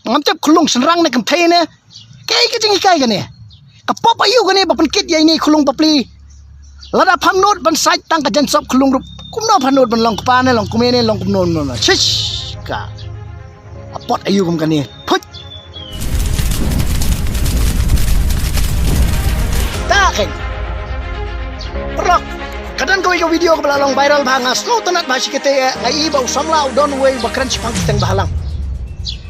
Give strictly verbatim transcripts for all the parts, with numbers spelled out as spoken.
Ngam tip khunlung shynrang ne kynthei ne. Kaei ka jinghikai kane? Ka pop aïu kane ba pynkit ïa ine i khunlung bapli? Lada pham nud ban sait tang ka jainsop khunlung ruh, kumno pham nud ban long kpa ne, long kmie ne, long kumno kumno. Shish ka. A pot aïu kum kane. Phuit. Ta kane. Paralok, ka don kawei ka video kaba la long viral bha, nga sngewtynnat bha shikatdei, nga i ba u samla u don uwei uba kren shaphang ka kyrteng Bahalang.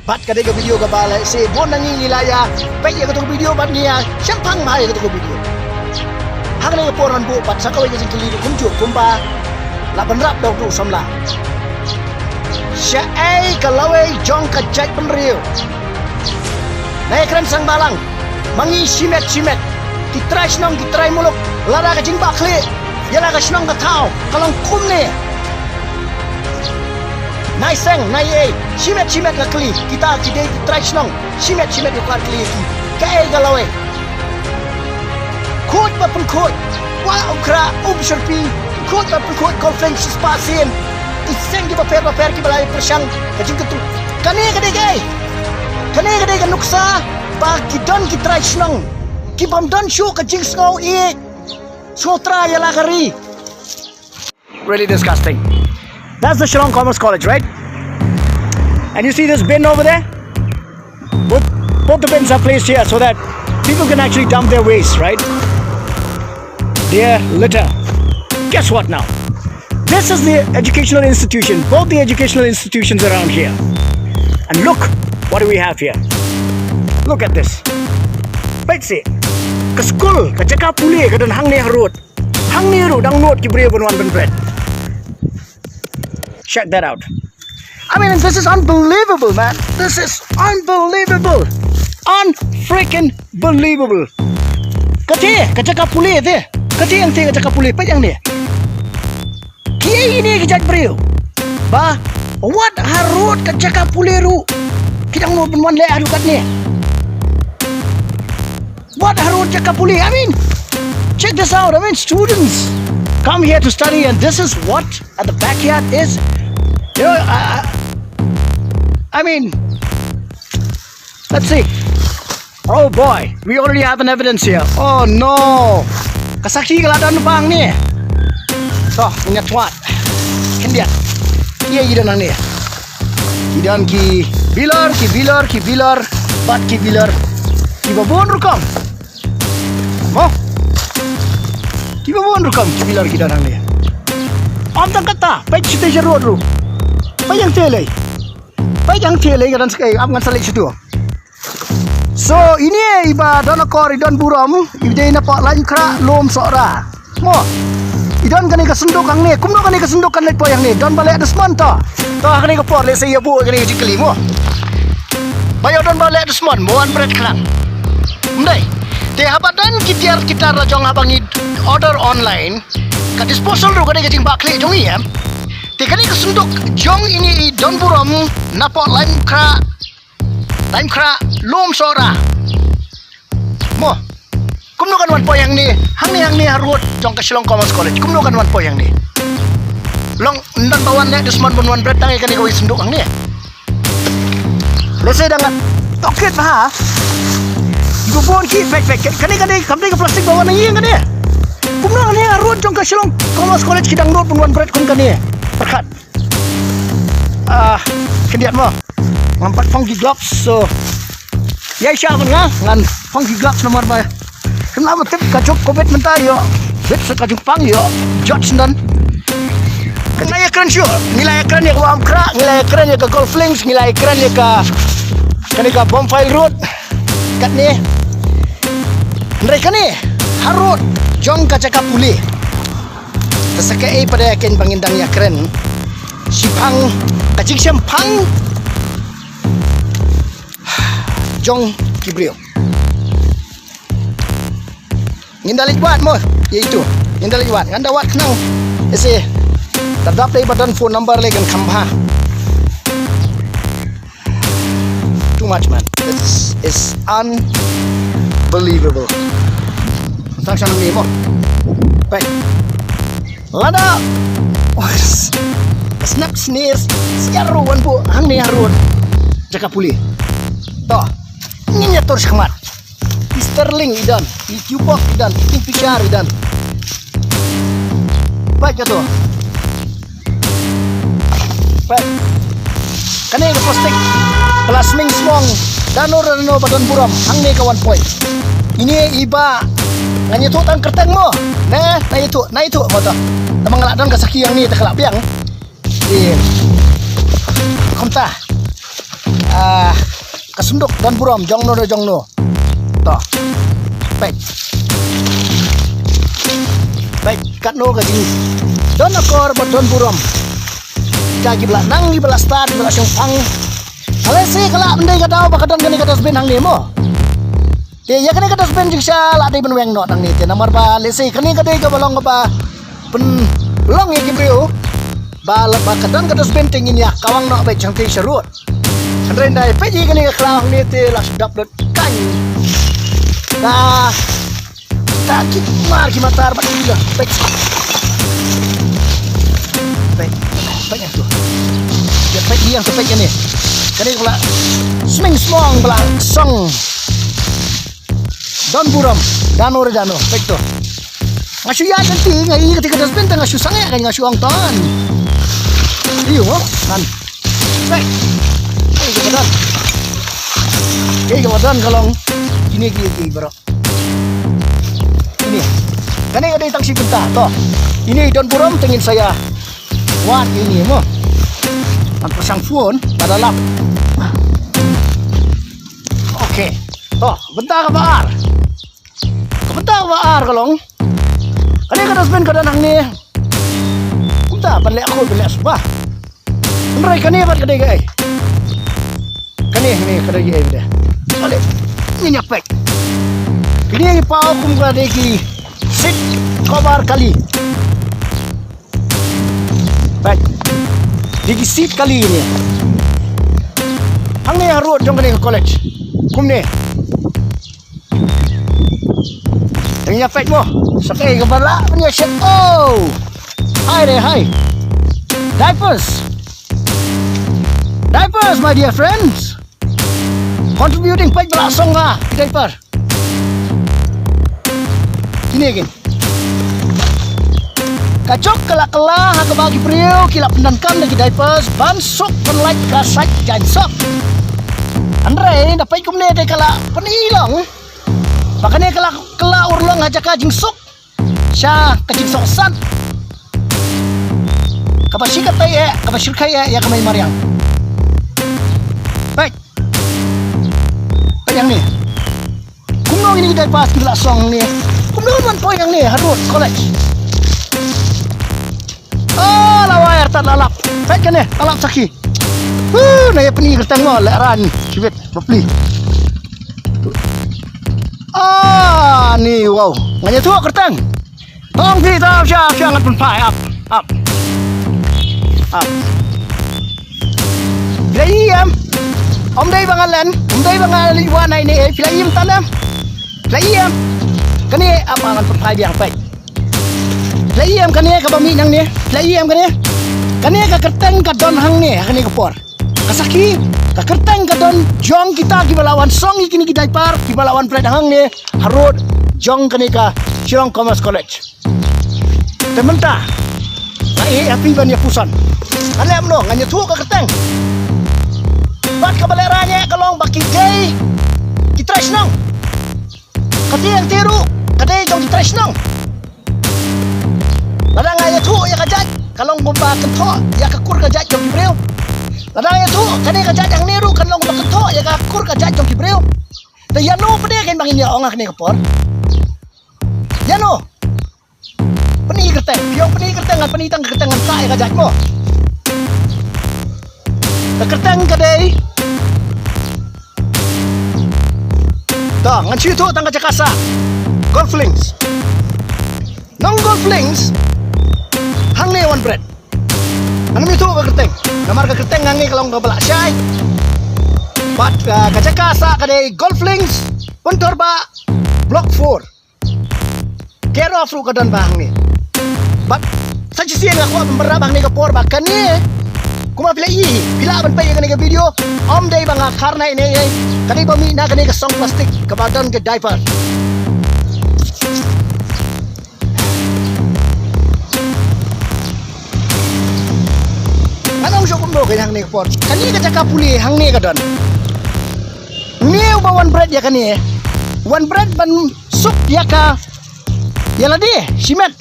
Bad ka dei ka video kaba la, se bun na ngi ngi la ïa peit ïa kato ka video bad ngi ïa shemphang bha ïa kato ka video. Ha kane ka por ngan buh pat sa kawei ka jingkylli ruh kumjuh kumba la bynrap da uto u samla. Shaei ka lawei jong ka jaitbynriew? Nai kren sngewbha lang. Ma ngi shimet shimet, ki trai shnong, ki trai muluk, lada ka jingbakla ïa la ka shnong ka thaw ka long kumne. Nai seng nai ei, shimet shimet nga kylli, kita ki dei ki trai shnong. Shimet shimet nga kwah kylli ïa ki, kaei ka lawei? Khuid ba pynkhuid, kwah u khrah, u bishar pi, khuid ba pynkhuid, kol fleng shispah sien. Ki seng kiba pher bapher kiba la ïa pyrshang ka jingkyntu. Kane ka dei kaei? Kane ka dei ka nuksa ba ki don ki trai shnong ki bym don shuh ka jingsngew ïeit, sngewthuh ïa la ka ri. Really disgusting. That's the Shillong Commerce College, right? And you see this bin over there? Both, both the bins are placed here so that people can actually dump their waste, right? Their litter. Guess what now? This is the educational institution, both the educational institutions around here. And look, what do we have here? Look at this. Peit seh, ka skul, ka jaka pule ka don hangne harud. Hangne ruh dang nud ki briew ban wan ban bret. Check that out. I mean, this is unbelievable, man. This is unbelievable. Unfreaking believable. Kata ka jaka pule te. Kata ïa kata ka jaka pule, peit ïa kane. Kiei kine ki jait briew ba wat harud ka jaka pule ruh ki dang nud ban wan leh haduh katne? Wat harud jaka pule? I mean, check this out. I mean, students come here to study, and this is what at the backyard is. You know, I, I, I mean, let's see. Oh boy, we already have an evidence here. Oh no. Ka sakhi ka la don bang ne. To, ngin ïa twad. Khyndiat. Ïa, i don hangne. Ki don ki bilor, ki bilor, ki bilor, bad ki bilor kiba bun rukom. Mo? Kiba bun rukom ki bilor ki don hangne. Ym tang kata, peit shatei sha road ruh. Peit ïa kata lei. Peit ïa kata lei, ka don sa kaei, ap ngan sa leit shato. So ine iba don akor, i don burom, i dei na pdeng Laitumkhrah, Lum Sohra. Mo, i don kane ka synduk hangne. Kumno kane ka synduk kan leit poi hangne? Don ba leh dusmon to. To ha kane ka por lehse ïa buh kane ka jingkylli mo. Ba ïoh don ba leh dusmon, mo wan bret khnang. Ym dei. Te haba don ki tiar ki tar la jong haba ngi order online, ka disposal ruh ka dei ka jingbakla jong ngi em. Te kane ka synduk jong ine i don burom na pdeng Laitumkhrah, Laitumkhrah, Lum Sohra. Mo, kumno kan wan poi hangne, hangne, hangne harud jong ka Shillong Commerce College, kumno kan wan poi hangne? Long ym don ba wan leh dusmon ban wan bret tang ïa kane kawei synduk hangne. Lehse dang ngat tokit ha. Iba bun ki pek pek kane, kane kam dei ka plastik ba wan hangne kane. Kumno hangne harud jong ka Shillong Commerce College ki dang nud ban wan bret kum kane? Pyrkhat. Ah, khyndiat mo. Ngam pat phong ki gloves, so ïa sha ban nga ngan phong ki gloves namar ba kynmaw ba tip ka juk covid mynta ïoh bit sa ka jingpang ïoh jot sendon. Ngi la ïa kren shuh, ngi la ïa kren ïa ka Laitumkhrah, ngi la ïa kren ïa ka Golf Links, ngi la ïa kren ïa ka, kane ka Bonfire Road. Katne, hynrei kane harud jong ka jaka pule. Te sa kaei pat ïa kane ba ngin dang ïa kren shaphang ka jingshemphang jong ki briew? Ngin da leit wad mo, ïa itu. Ngin da leit wad, ngan da wad khnang. Ese. Tad dap dei ba don phone number lei kan kham bha. Too much, man. This is unbelievable. Tang sha nang ni mo. Peit. Lada. Oh, s-, snap sneeze. Siar ruh wan buh hangne harud jaka pule. To. Ngin ïa tur shakhmat. I Sterling i don, i Cubox i don, i Kingfisher i don. Peit kato. Peit. Kane ka plastik. Ka la smiej smong. Dano dano ba don burom. Hangne ka wan poi. Ine i ba. Ngan ïathuh tang kyrteng mo. Ne, na ïathuh, na ïathuh mo to. Tang ba nga la don ka sakhi hangne te ka la biang. Te kumta, ah, ka synduk don burom jong no jong no. To. Peit. Peit katno ka jingdon akor bad don burom. Kita kiba la nang, kiba la stad, kiba la shongphang. Lehse ka lah ban dei ka daw ba ka don kane ka dustbin hangne mo. Te ïa kane ka dustbin jingshisha lah dei ban weng noh nangne te, namar ba lehse kane ka dei kaba long kaba pynlong ïa ki briew ba, ba ka don ka dustbin te ngin ïa kawang noh beit shangtei sha road. Hynrei ynda peit ïa kane ka khlaw hangne te lah shu dap lut kan. Da, da ki mar ki matar bad ki la peit. Peit, peit ïa tu. Ïa peit ïa tu, peit ïa ni. Kane ka la smiej smong, ka la song. Don burom, dano re dano, peit to. Nga shu ïaid lynti, nga ïohi kata ka dustbin te nga shu sangeh, nga shu ong ton. Ïoh, kan. Peit. Peit kaba don. Peit kaba don ka long. Kine ki, ki baroh. Ine. Kane ka dei tang shi bynta to. Ine i don burom te ngin sa ïa wad ine mo. Ngan pyrshang phone lada lap. Okay. To, bynta kaba ar. Ka bynta kaba ar ka long. Kane ka dustbin ka don hangne. Kumta ban leh khun ban leh suba. Hynrei kane pat ka dei kaei? Kane, kane ka dei kaei de? Kane. Ngin ïa peit. Kine ki paw kum ka dei ki seat cover kali. Peit. Dei ki seat kali ne. Hangne ha road jong kane ka college. Kumne. Tang ïa peit mo. Sa kaei kaba lah ban ïa shet. Oh. Hai re hai. Diapers. Diapers, my dear friends. Contributing, peit ba la song ha ki diaper. Kine kin. Ka jok ka la kylla ha kaba ki briew ki la pyndonkam da ki diapers ban suk ban lait ka sait jaiñ sok. Hynrei da peit kumne te ka la pyni long ba kane ka la kylla urlong ha jaka jingsuk sha ka jingsuk sat. Kaba shi katei eh, kaba shyrkhei eh ïa ka mei mariang. Peit. Peit hangne. Kumno ngin ïa dei pass ki la song ne. Kumno ban poi hangne ha road college. Ah, la wai artat la lap. Peit kane, la lap sakhi. Huh, na ïa pyni kyrteng mo, leh ran. Shibit, bapli. Ah, ni wow. Ngan ïathuh kyrteng. Tong phi tong sha sha ngan pynphai ap. Ap. Ap. Phi la ïohi em? Ym dei ba nga len, ym dei ba nga leit wan ai ne, phi la ïohi em tan em? Phi la ïohi em? Kane ap ngan pynphai biang peit. Phi la ïohi em kane kaba mih nangne? Phi la ïohi em kane? Kane ka kyrteng ka don hangne, ha kane ka por. Ka sakhi, ka kyrteng ka don jong kita kiba la wan song ïa kine ki diaper, kiba la wan pynlait hangne, ha road, jong kane ka Shillong Commerce College. Te mynta nga ïa phi ban ïa puson. Ngan leh kumno, ngan ïathuh ka kyrteng. Bad kaba leh rangeh ka long ba ki dei ki trai shnong. Ka tieng ti ruh ka dei jong ki trai shnong. Lada nga ïathuh ïa ka jait ka long kumba kynthoh ïa ka kur ka jait jong ki briew. Lada nga ïathuh kane ka jait hangne ruh ka long kumba kynthoh ïa ka kur ka jait jong ki briew. Te ïano pat de kein ba ngin ïa ong ha kane ka por? Ïano? Pyni kyrteng, phi ong pyni kyrteng, ngan pyni tang kyrteng ngan sah ïa ka jait mo. Ka kyrteng ka dei. Ta, ngan shu ïathuh tang ka jaka sah. Golf links. Nong golf links. Hangne wan bret. Ngan ym ïathuh ka kyrteng. Namar ka kyrteng hangne ka long kaba lah shai. Bad, ah, ka jaka sah ka dei golf links. Pyntorbah block four. Care of ruh ka don ba hangne. Bad sa shisien nga kwah ban pynrap hangne ka por ba kane Kumba phi la ïohi, phi lah ban peit ïa kane ka video. Ym dei ba nga kharnai ne ei. Ka dei ba mih na kane ka song plastik kaba don ka diaper. Ngan ong shuh kumno ka hangne ka por. Kane ka jaka pule hangne ka don. Une uba wan bret ïa kane. Wan bret ban suk ïa ka, ïa lade shimet.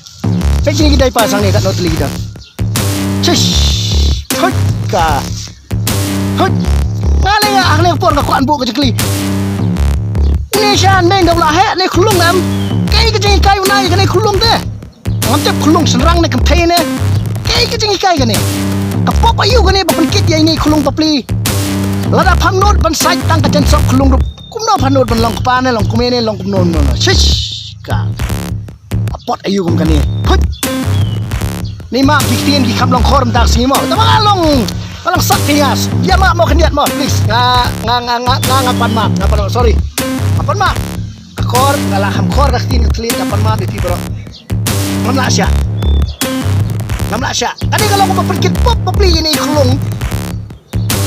Peit kine ki diaper hangne katno tylli ki don. Shish. Hut ka. Hut. Nga leh nga hangne ka por nga kwah ban buh ka jingkylli. Une sha ne, nda u la heh ne khulung em. Kaei ka jinghikai u nai kane khulung te? Ngam tip khulung shynrang ne kynthei ne. Kaei ka jinghikai kane? Ka pop aïu kane ba pynkit ïa ine i khulung bapli? Lada pham nud ban sait tang ka jaiñsop khulung ruh, kumno pham nud ban long kpa ne, long kmie ne, long kumno kumno? Shish ka. A pot aïu kum kane. Phut. Ni ma ki ktien ki kham long khor mynta ka sngi mo. Tang ba nga long, nga long sat pynïas. Ïa ma mo khyndiat mo, please. Nga, nga, nga, nga, nga, nga pan map, nga pan map, sorry. Nga pan map. Ka khor, nga la kham khor ka ktien ka thylliej, nga pan map ïa phi baroh. Ngam lah shah. Ngam lah shah. Kane ka long ba pynkit pop bapli ïa ine i khulung.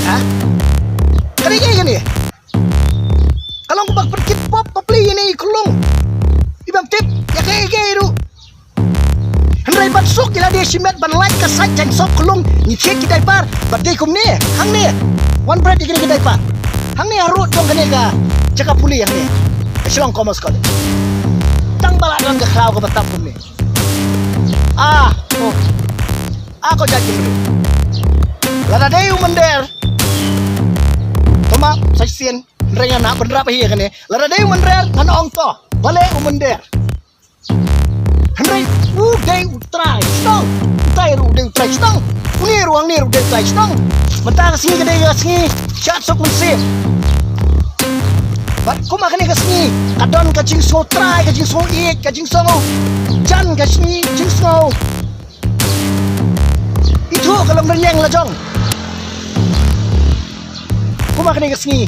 Ha? Kane kaei kane? Ka long ba pynkit pop bapli ïa ine i khulung. I bym tip ïa kaei kaei ruh. Hynrei ban suk ïa lade shimet ban lait ka sait jaiñsop khulung, ngi thied ki diaper bad dei kumne. Hangne. Wan bret ïa kine ki diaper. Hangne harud jong kane ka jaka pule hangne. Ka Shillong Commerce College. Tang ba la don ka khraw kaba tap kumne. Ah, oh. Ah, ko jait bynriew. Lada dei u mynder. To map sa shisien, hynrei ngan hap bynrap hi ïa kane. Lada dei u mynder ngan ong to. Balei u mynder? Hynrei u dei u trai shnong. U trai ruh u dei u trai shnong. Une ruh hangne ruh u dei u trai shnong. Mynta ka sngi ka dei ka sngi shad suk mynsiem. Bad kumba kane ka sngi ka don ka jingsngew trai, ka jingsngew ïeit, ka jingsngew jan, ka sngi jingsngew ithuh ka long rynïeng la jong. Kumba kane ka sngi,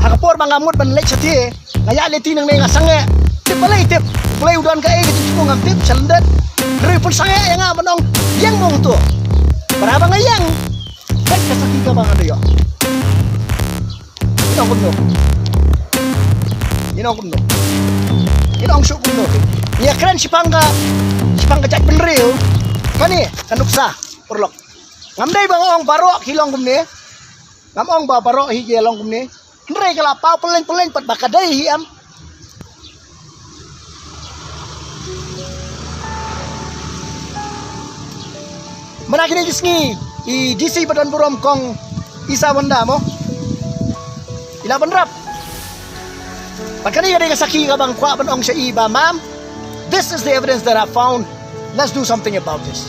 ha ka por ba nga mut ban leit shathie, nga ïaid lynti nangne nga sangeh. Tip balei tip? Balei u don kaei ka jingthmu ngam tip, sha lyndet. Hynrei u pynsangeh ïa nga ban ong, ïeng mo to. Para ba nga ïeng. Peit ka sakhi kaba nga ïoh. Ngin ong kumno? Ngin ong kumno? Ngin ong shuh kumno? Ngi ïakren shaphang ka, shaphang ka jaitbynriew. Kane ka nuksa, paralok. Ngam dei ba nga ong baroh ki long kumne. Ngam ong ba baroh hi ki long kumne. Hynrei ka la paw pylleng pylleng pat ba ka dei hi em. Mynta kine ki sngi i D C ba don burom Kong Isa Wanda mo, i la bynrap. Bad kane ka dei ka sakhi kaba nga kwah ban ong sha i ba, ma'am, this is the evidence that I found. Let's do something about this.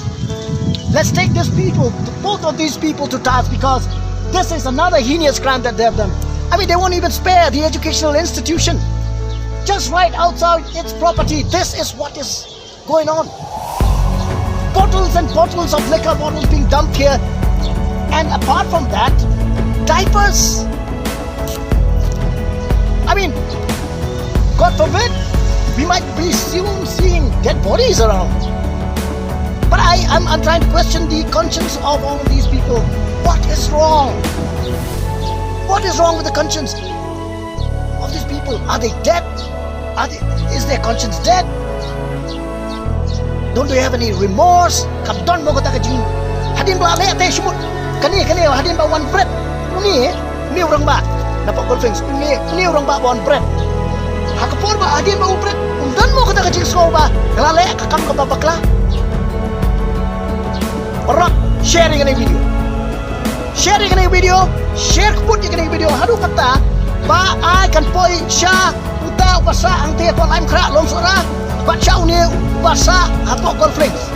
Let's take these people, both of these people, to task, because this is another heinous crime that they have done. I mean, they won't even spare the educational institution. Just right outside its property, this is what is going on. Bottles and bottles of liquor bottles being dumped here. And apart from that, diapers. I mean, God forbid, we might be soon seeing dead bodies around. But I, I'm, I'm trying to question the conscience of all of these people. What is wrong? What is wrong with the conscience of these people? Are they dead? Are they, is their conscience dead? Don't they have any remorse? Kam don mo kata ka jing. Hadien ba la leh te shimut. Kane, kane, hadien ba wan bret. Une, une u rangbah. Napoh Golf Links. Une, une u rangbah ba wan bret. Ha ka por ba hadien ba u bret, un don mo kata ka jingsngew ba nga la leh ka kam kaba bakla. Paralok, share ïa kane ka video. Share ïa kane ka video, share kput ïa kane ka video haduh katta ba ai kan poi sha uta uba sah hangtei hapoh Laitumkhrah, Longsohra, bad sha une uba sah hapoh Golf Links.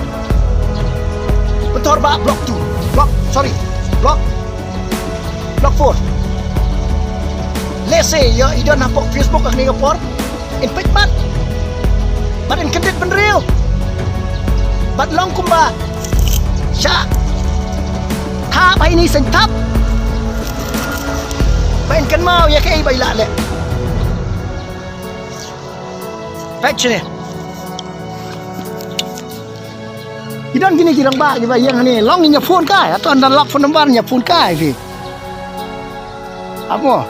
Pynthor ba block two, block, sorry, block, block four. Lehse ïa i don hapoh Facebook ha kane ka por. In peit mat bad in kyndit bynriew bad long kumba sha thap ha ine i seng thap ba in kynmaw ïa kaei ba i la leh. Peit shane. Ki don kine ki rangbah kiba ïeng hangne, long ïa phone kai, hato ynda lap phone number ïa phone kai phi. Amo.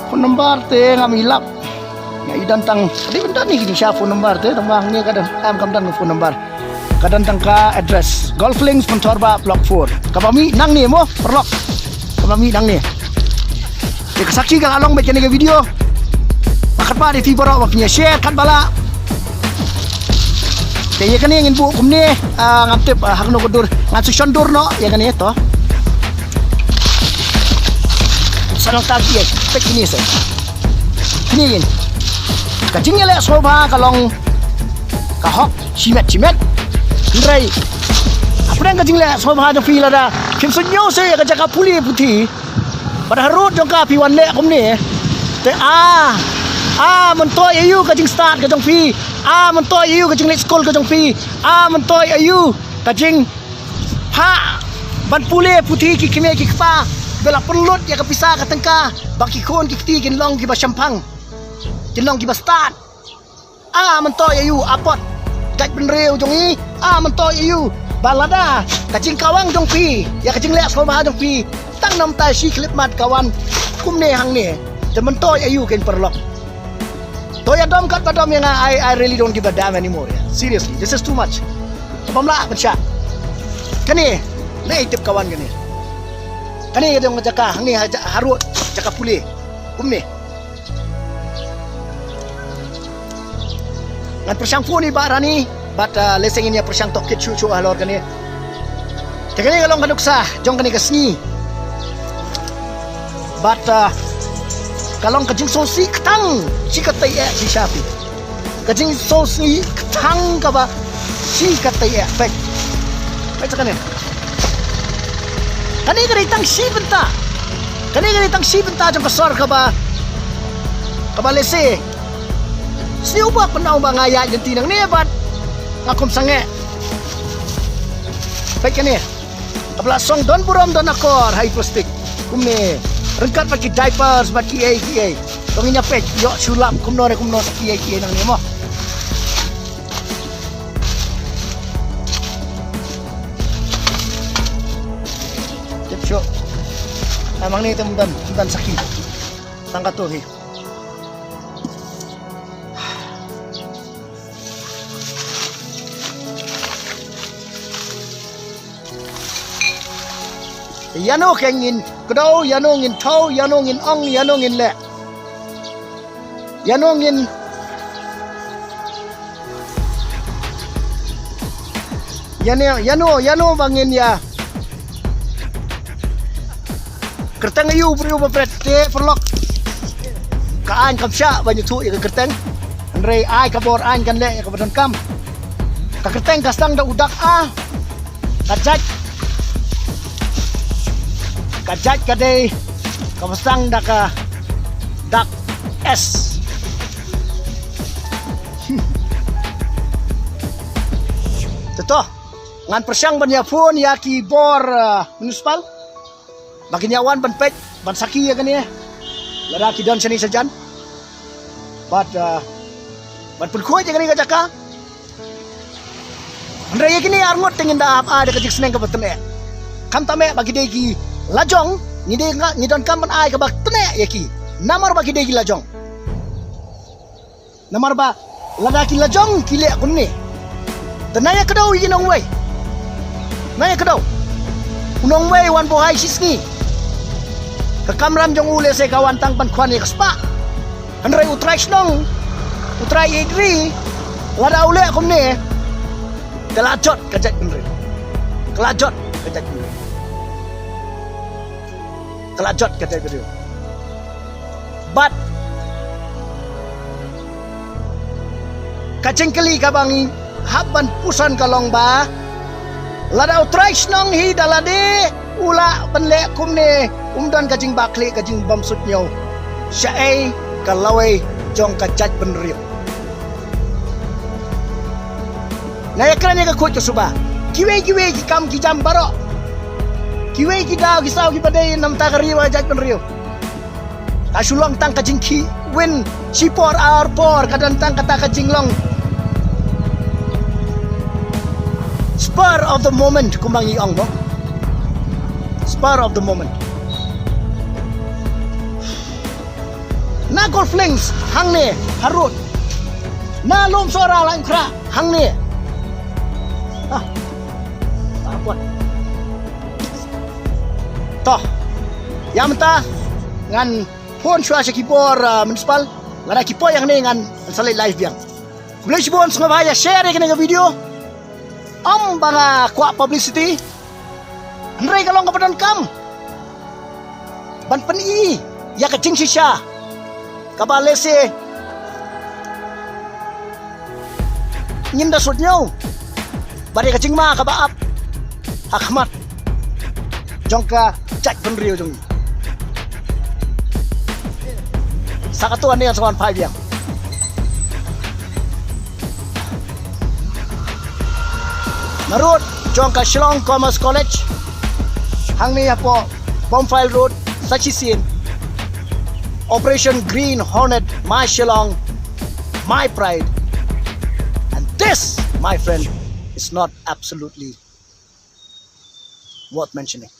Phone number te ngam i lap. Nga i don tang, dei ban don ne ki jingshisha phone number te, tang ba hangne ka don, em kam don phone number. Ka don tang ka address. Golf Links Pynthorba Block four. Kaba mih nangne mo, paralok. Kaba mih nangne. Te ka sakhi ka la long bad kane ka video. Ba khatba dei phi baroh ba phin ïa share katba lah. Te ïa kane ngin buh kumne, ah, ngam tip, ah, ha kano ka dur. Ngan sa shon dur noh ïa kane to. Sa long tag ïa, peit kine sa. Kine ïa. Ka jingïaleh sngewbha ka long ka hok shimet shimet. Hynrei hapdeng ka jingleh sngewbha jong phi lada phim sngewsih ïa ka jaka pule puthi, bad harud jong ka phi wan leh kumne. Te a, a myntoi aïu ka jingstad ka jong phi? A myntoi aïu ka jingleit skul ka jong phi? A myntoi aïu ka jingphah ban pule puthi ki kmie ki kpa, ba la pynlut ïa ka pisa ka tyngka ba ki khun ki kti kin long kiba shemphang, kin long kiba stad. A myntoi aïu, a pat jaitbynriew jong ngi? A myntoi aïu ba lada ka jingkawang jong phi ïa ka jingleh sngewbha jong phi tang namar shi khyllipmat ka wan kumne hangne? Te myntoi aïu kein, paralok? To ïa dom katba dom ïa nga, I, I really don't give a damn anymore. Yeah. Seriously, this is too much. Bym lah ban shah. Kane, ne tip ka wan kane. Kane ka dei ka jaka hangne, ha ja-, harud jaka pule. Kumne. Ngan pyrshang phone ïa i Bah Rani bad, ah, lehse ngin ïa pyrshang tohkit shuh shuh halor kane. Te kane ka long ka nuksa jong kane ka sngi. Bad, ah, ka long ka jingsngewsih kthang shi katei eh shisha phi. Ka jingsngewsih kthang kaba shi katei eh. Peit. Peit sa kane. Kane ka dei tang shi bynta. Kane ka dei tang shi bynta jong ka sor kaba, kaba lehse sniew bha pynban ba nga ïaid lynti nangne bad nga khum sangeh. Peit kane. Kaba la song don burom don akor ha i plastik. Kumne. Ryngkat bad ki diapers bad kiei kiei. To ngin ïa peit, ïoh shu lap kumno ne kumno sa kiei kiei nangne mo. Tip shuh. Namar ne te ym don, ym don sakhi. Tang kato hi. Ïano kein ngin kdew, ïano ngin thew, ïano ngin ong, ïano ngin leh. Ïano ngin, ïano, ïano, ïano ba ngin ïa kyrteng ïa u briew ba bret te, paralok. Ka aiñ kam shah ban ïathuh ïa ka kyrteng. Hynrei ai ka bor aiñ kan leh ïa kaba donkam. Ka kyrteng ka sdang da u dak A. Ka jait, ka jait ka dei kaba sdang da ka dak S. Te to, ngan pyrshang ban ïa phone ïa ki bor, uh, municipal ba kin ïa wan ban peit, ban sakhi ïa kane, lada ki don shane shajan. Bad, uh, ban pynkhuid ïa kane ka jaka. Hynrei ïa kine arngut te ngin da hap ai da ka jingsneng kaba tynneh. Khamtam eh ba ki dei ki lajong, ngi dei nga, ngi donkam ban ai kaba tynneh ïa ki. Namar ba ki dei ki lajong. Namar ba lada ki lajong ki leh kumne, te na ïa kdew ïa ki nongwei. Na ïa kdew. U nongwei wan buhai shi sngi. Ka kamram jong u lehse ka wan tang ban khwan ïa ka spah. Hynrei u trai shnong, u trai ïeit ri, lada u leh kumne, ka la jot ka jaitbynriew. Ka la jot ka jaitbynriew. Ka la jot ka jaitbynriew. Bad ka jingkylli kaba ngi hap ban pyrshang ka long ba, lada u trai shnong hi da lade u lah ban leh kumne, um don ka jingbakla, ka jingbymsuidñiew. Shaei ka lawei jong ka jaitbynriew? Nga ïa kren ïa ka khuid ka suba. Kiwei kiwei ki kam ki jam baroh. Kiwei ki daw ki saw kiba dei namar ka ri bad ka jaitbynriew. Ka shu long tang ka jingkhih win, shipor arpor ka don tang kata ka jinglong. Spur of the moment, kumba ngi ong mo. Spur of the moment. Na Golf Links hangne ha road. Na Lum Sohra Laitumkhrah hangne. Ah. Toh. Ïa mynta ngan phone shuwa sha ki bor, ah, municipal. Lada ki poi hangne ngan sa leit live biang. Khublei shibun, sngewbha ïa share ïa kane ka video. Ym ba nga kwah publicity. Hynrei ka long kaba donkam ban pyni ïa ka jingshisha kaba lehse ngin da sut ñiew. Bad ïa ka jingma kaba ap ha khmat jong ka jaitbynriew jong ngi. Sa katto katne ngan sa wan phai biang. Na road jong ka Shillong Commerce College, hangne hapoh Bowmphyle Road, sa shisien. Operation Green Hornet, my Shillong, my pride. And this, my friend, is not absolutely worth mentioning.